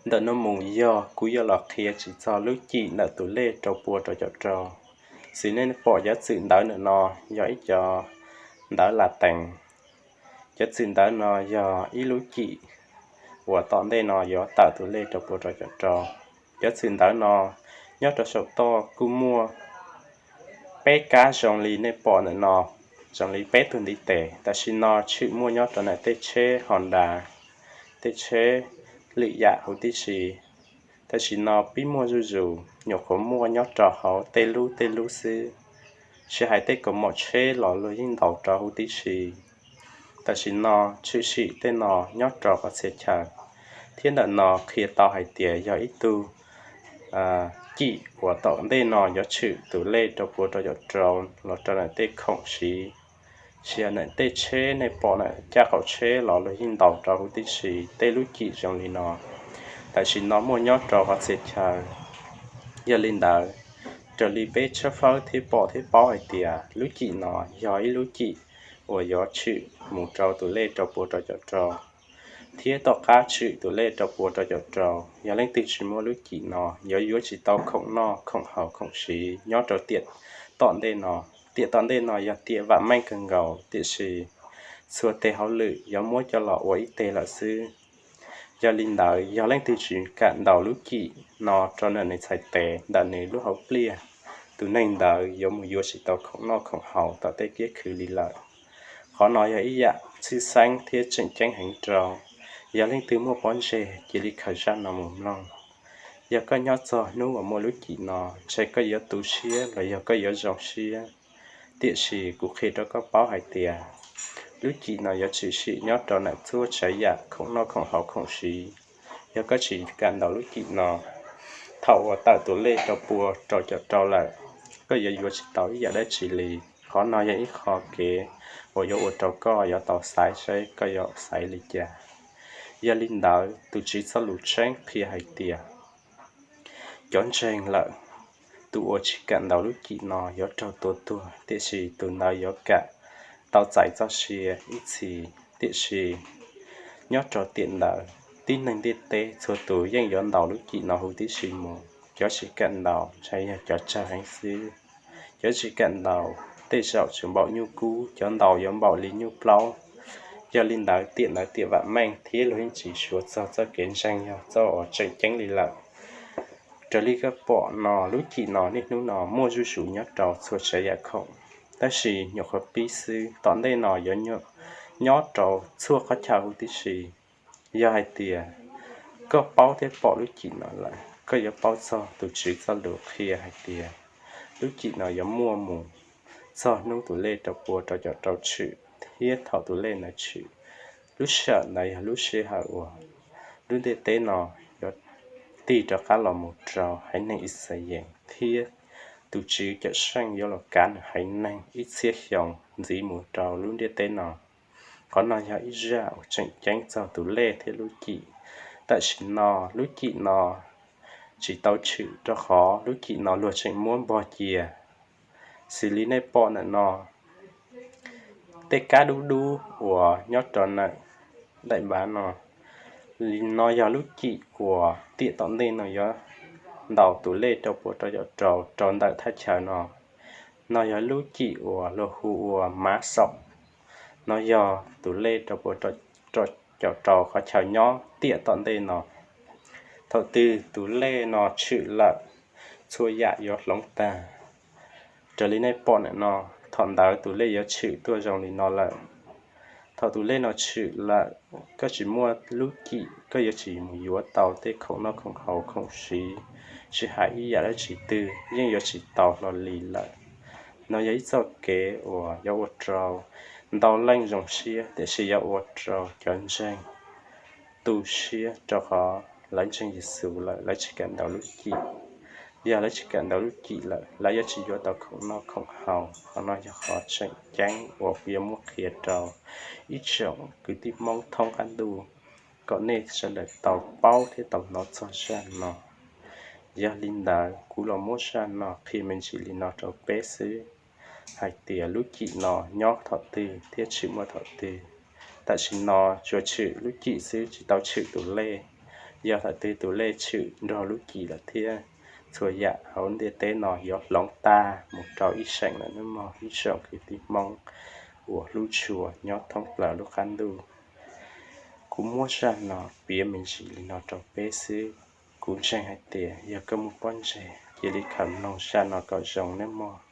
Ntawm no mus yog kuv yuav los qhia tsis txog lub cim ntawm tus lej rau pua rau caum rau. Xws nej pom cov txwm ntawv ntawm no yog ib cov ntawv Latees. Cov txwm ntawv no yog ib lub cim uas tom ntej no yuav tawm tus lej rau pua rau caum rau. Cov txwm ntawv no nyob rau saum toj kuj muaj peb kab zoo li nej pom ntawm no, zoo li peb tug ntiv tes. Tam sim no tshwm muaj nyob rau ntawm tej tsheb Honda, tej tsheb lwm yam huv tib si. Tam sim no pib muaj zuj zus, nyuam qhuav muaj nyob rau hauv tej lub tej lub xwb, tsis hais tej kaus mom tsheb los luag yeej ntaus rau huv tib si. Tam sim no tshwm sim tej no nyob rau qhov txhia chaw, thiab ntawm no qhia tau hais tias yog ib tug cim uas tom ntej no yuav tshwm tus lej rau pua rau caum rau los rau ntawm tej khoom siv, tsis hais ntawm tej tsheb nej pom ntawm caj qaum tsheb los luag yeej ntaus rau huv tib si. Tej lub cim zoo li no tam sim no muaj nyob rau qhov txhia chaw. Yog li ntawd, raws li peb tshawb fawb thiab pom thiab paub hais tias lub cim no yog ib lub cim uas yuav tshwm mus rau tus lej rau pua rau caum rau, thiab tom qab tshwm tus lej rau pua rau caum rau, yog leej twg tsis muaj lub cim no yuav yuav tsis tau khoom noj khoom haus khoom siv nyob rau tiam tom ntej no. Tiam tom ntej no yog tiam vam meej kawg nkaus, tiam sis txhua tes hauj lwm yuav muab coj los ua ib teg lawm xwb. Yog li ntawd, yog leej twg tsis kam ntaus lub cim no rau ntawm nws txhais tes ntawm nws lub hauv pliaj, tus neeg ntawd yuav mus yuav tsis tau khoom noj khoom haus tom tej kiab khw li lawm. Qhov no yog ib yam tshwj xeeb thiab tseem ceeb heev rau. Yog leej twg muaj pob ntseg cia li khaws zaj no mus mloog. Yog koj nyob txog hnub uas muaj lub cim no, ntshe koj yuav tu siab los yog koj yuav zoo siab. Tiam sis kuv qhia rau koj paub hais tias lub cim no yuav tshwm sim nyob rau ntawm txhua tsav yam khoom noj khoom haus khoom siv. Yog koj tsis kam ntaus lub cim no, thaum uas tawm tus lej rau pua rau caum rau lawm, koj yuav yuav tsis tau ib yam dab tsi li. Qhov no yog ib qho kev uas yuav ua rau koj yuav tau xaiv saib koj yuav xaiv li cas. Yog li ntawd, tus Tswv txoj lus tseeb qhia hais tias cov ntseeg lawm, tus uas tsis kam ntaus lub cim no yuav raug tua tuag, tiam sis tus ntawd yuav kam tau txais txoj sia ib txhis. Tiam sis nyob rau tiam ntawd, tib neeg ntiaj teb txhua tus yeej yuav ntaus lub cim no huv tib si mus. Cov tsis kam ntaus ntshe yog cov tsawg heev xwb. Cov tsis kam ntaus tej zaum tseem npaum nyuj kub, cov ntaus yuav npaum li nyuj plaub. Yog li ntawd, tiam ntawd tiam vam meej thiab luag yeej tsis suav txog txoj kev ntseeg yog txoj uas tseem ceeb li lawm. Raws li koj pom no, lub cim no niaj hnub no muaj zuj zus nyob rau txhua tsav yam khoom, tab sis nyuam qhuav pib xwb, tom ntej no yuav nyob rau txhua qhov chaw huv tib si. Yog hais tias koj paub thiab pom lub cim no lawm, koj yuav paub txog tus Tswv txoj lus qhia hais tias lub cim no yuav muaj mus txog hnub tus lej rau pua rau caum rau tshwm, thiab thaum tus lej ntawd tshwm, lub sij hawm ntawd yog lub sij hawm uas lub ntiaj teb no yuav tig rov qab los mus rau haiv neeg Ixayees, thiab tus Tswv cawm seej yuav los kav nws haiv neeg ib txhiab xyoo ntxiv mus rau lub ntiaj teb no. Qhov no yog ib zaj uas tseem ceeb txog tus lej thiab lub cim. Tam sim no lub cim no tsis tau tshwm rau qhov lub cim no luag tseem muab npog cia. Xws li nej pom ntawm no, tej kab dub dub uas nyob rau ntawm daim npav no, li no yog lub cim uas tiam tom ntej no yuav ntaus tus lej rau pua rau caum rau rau ntawm thaj chaw no. No yog lub cim uas luag hu ua mav xaum. No yog tus lej rau pua rau caum rau qhov chaw nyob tiam tom ntej no. Thaum twg tus lej no tshwm lawm, txhua yam yuav hloov tag. Raws li nej pom ntawm no, thaum ntawd tus lej yuav tshwm tuaj zoo li no lawm. Thaum tus lej no tshwm lawm, koj tsis muaj lub cim, koj yuav tsis mus yuav tau tej khoom noj khoom haus khoom siv, tsis hais ib yam dab tsi twg yeej yuav tsis tau hlo li lawm. No yog ib txoj kev uas yuav ua rau ntau leej zoo siab, tiam sis yuav ua rau cov ntseeg tu siab, rau qhov lawv ntseeg Yexus lawm, lawv tsis kam ntaus lub cim. Yog lawv tsis kam ntaus lub cim lawm, lawv yuav tsis yuav tau khoom noj khoom haus. Qhov no yog qhov tseem ceeb uas kuv yuav muab qhia rau ib tsoom kwv tij Hmoob thoob qab ntuj, kom nej sawv daws tau paub thiab tau hnov txog zaj no. Yog li ntawd, kuv los muab zaj no qhia me ntsis li no rau peb xwb, hais tias lub cim no nyob thaum twg thiab tshwm muaj thaum twg. Tam sim no tsuas tshwm lub cim xwb, tsis tau tshwm tus lej. yog thaum twg tus lej tshwm nrog lub cim lawm thiab, txhua yam hauv ntiaj teb no yuav hloov tag mus rau ib seem lawm nawb mog ib tsoom kwv tij Hmoob uas hlub tshua nyob thoob plaws lub qab ntuj. Kuv muab zaj no piav me ntsis li no rau peb xwb. Kuv ntseeg hais tias yog koj muaj pob ntseg, cia li khaws mloog zaj no kom zoo nawb mog.